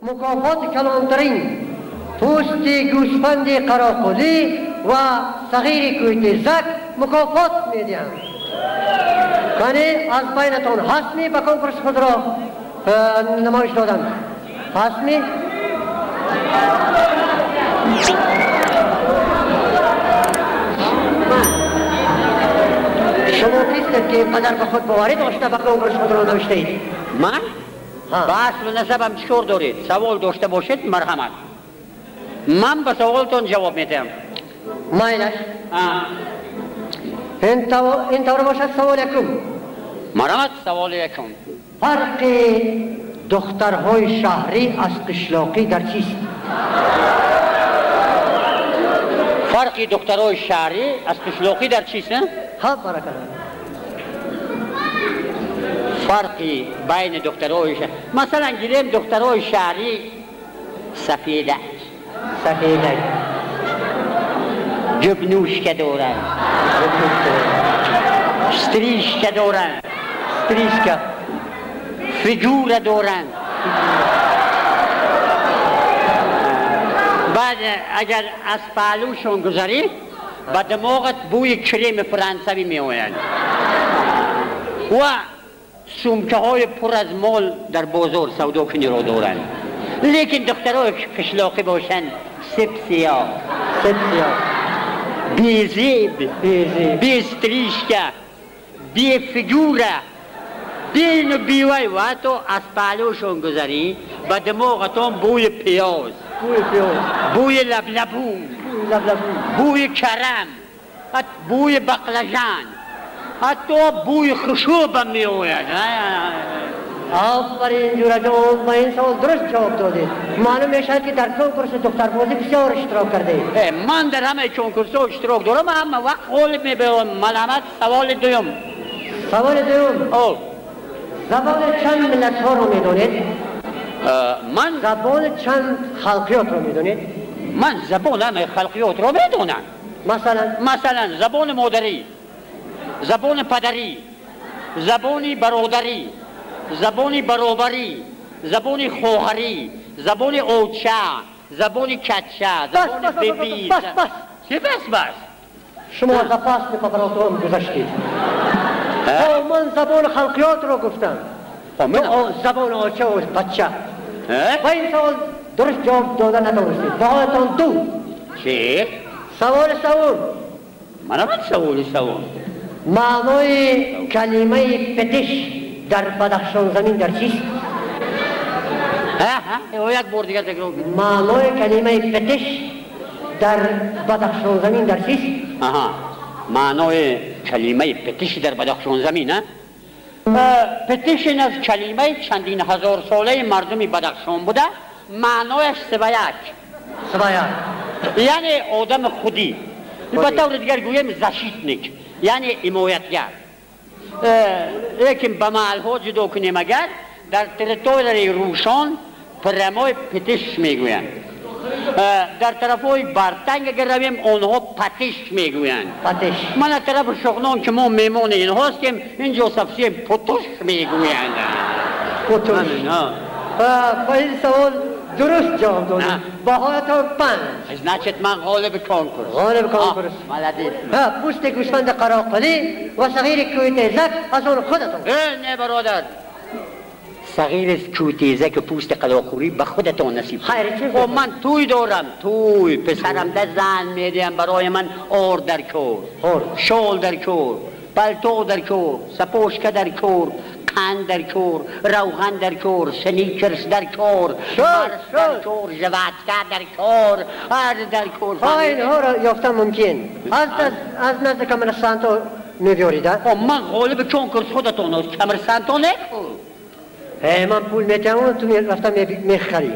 Мукофоти калонтарин пӯсти гӯсфанди қароқулӣ ва сағири кӯйтезак мукофот медиҳам. Кани аз байнатон ҳастми ба конкурс худро намоиш додам? Ҳастми? Шумо кистед ки инқадар ба худ боварӣ дошта ба конкурс худро навиштаед? Ман? Ба аслу насабам чӣ кор доред? Савол дошта бошед, марҳамат. Ман ба саволтон ҷавоб медиҳам. Майлаш. Ин тавр бошад, савол якум. Марҳамат, саволи якум. Фарқи духтарҳои шаҳрӣ аз қишлоқӣ дар чист? Фарқи духтарҳои шаҳрӣ аз қишлоқӣ дар чист? Ҳа, баракалло. Фарқи байни духтарҳои, масалан, гирем духтарҳои шаҳрӣ сафедак, сафедак, ҷубнушка доранд, стрижка доранд, стрижка, фигура доранд. Баъд агар аз паҳлӯшон гузарӣ, ба димоғат бӯи креми франсавӣ меояд ва сумкаҳои пур аз мол дар бозор савдокуниро доранд. Лекин духтарои қишлоқӣ бошанд сипсиёҳ, сипсиёҳ, безеб, бестрижка, бефигура, беину бевай, ва ҳатто аз паҳлӯшон гузарӣ, ба димоғатон бӯи пиёз, бӯи пиёз, бӯи лаблабу, бӯи карам, бӯи бақлажан, ҳатто бӯи хушубам меояд. Офарин, ҷураҷон, ба ин савол дуруст ҷавоб додед. Маълум мешавад ки дар конкурси духтарбозӣ бисёр иштирок кардаед. Ман дар ҳамаи конкурсҳо иштирок дорам, ҳама вақт ғолиб мебиёям. Марҳамат, саволи дуюм. Саволи дуюм. Забони чанд миллатҳоро медонед? Ман забони чанд халқиётро медонед? Ман забони ҳамаи халқиётро медонам. Масалан? Масалан, забони модарӣ, забони падарӣ, забони бародарӣ, забони баробарӣ, забони хоҳарӣ, забони оча, забони кача, забони бибӣ. Бас, бас. Чӣ бас, бас? Шумо аз пасти папаротон гузаштед. Ман забони халқиётро гуфтам. Забони оча ва бача. Ба ин савол дуруст ҷавоб дода натавонистед. Баҳоятон ду. Чӣ? Саволи савум. Марҳамат, саволи савум. Маънои калимаи петиш дар Бадахшонзамин дар чист? Як бор дигар такрор кунед. Маънои калимаи петиш дар Бадахшонзамин дар чист? Аҳа, маънои калимаи петиш дар Бадахшонзамин, петишин аз калимаи чандин ҳазорсолаи мардуми Бадахшон буда, маънояш сиваяк. Сиваяк яъне одами худӣ, ба таври дигар гӯем защитник, яъне ҳимоятгар. Лекин ба маҳалҳо ҷудо кунем, агар дар территорияи Рӯшон прямой петиш мегӯянд, дар тарафҳои Бартанг агар равем, онҳо патиш мегӯянд. Патиш. Ман аз тарафи Шоҳнон ки мо меҳмони инҳо ҳастем, инҷо совсем путуш мегӯянд. Путуш. Ба ин савол дуруст ҷавоб додед. Баҳоятон панҷ. Значит, ман ғолиби конкурс. Ғолиби конкурс. Молодец. Пӯсти гӯсфанди қароқулӣ ва сағири кӯйтезак аз он худатон. Не, бародар, сағири кӯйтезаку пӯсти қалоқурӣ ба худатон насиб. Хайр, чӣ? Хоб, ман тӯй дорам, тӯй. Писарам да зан медиҳам, барои ман ор дар кор, шол дар кор, палто дар кор, сапожка дар кор, қанд дар кор, равған дар кор, сникерс дар кор, марс дар кор, жвачка дар кор, ҳар дар кор. Инҳоро ёфтан мумкин. Аз назди коммерсанто мебиёрид? Ман ғолиби конкурс худатон аст, коммерсанто не. Ман пул метиҳам, ту рафта мехарӣ.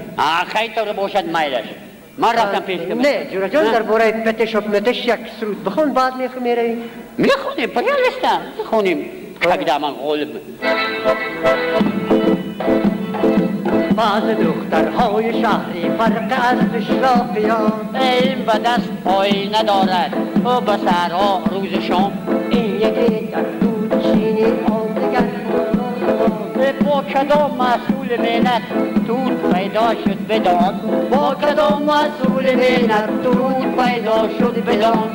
Хай, тавре бошад, майлаш. Ман рафтам пеш. Не, ҷураҷон, дар бораи петишу метиш як суруд бихон, баъд меравӣ. Мехонем, пожалуйста, мехонем, когда ман ғолиб. Баъзе духтарҳои шаҳрӣ фарқ аз қишлоқиён. Ин ба даст оина дорад, ӯ ба саҳро рӯзу шом. Ин яке дар дудчини, он дигар пок. کدام مسئول مهنت توت پیدا شد بدان، با کدام مسئول مهنت توت پیدا شد بدان.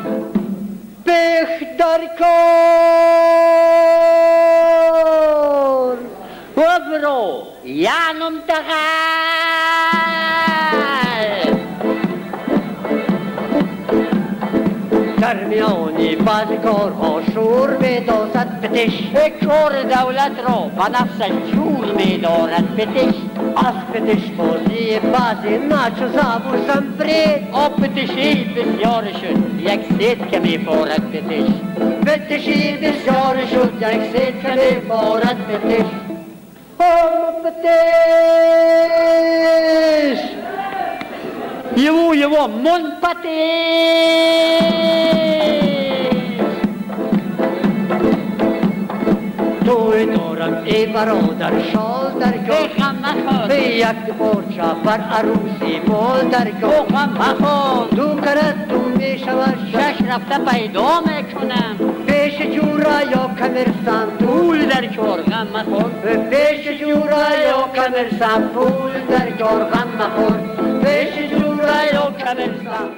بخ در کار و برو یعنم تغل. در میان بعض کارها شور میدازد پتش، کار دولت را به نفسش جور میدارد پتش. از پتش بازی بعضی ناچو زاب و زنبرید، آب پتشی بسیار شد یک سید که میفارد پتش. پتشی بسیار شد یک سید که میفارد پتش. هم پتش یو یو من پتش. توی دارم ای برادر شال در کار، غم مخور به یک پارچه بر عروسی مال در کار، غم مخور دو کرد دو می شود شش رفته پیدا میکنم. پیش جورا یا کمرسم پول در کار، غم مخور پیش جورا یا کمرسم پول در کار، غم مخور پیش جورا یا کمرسم.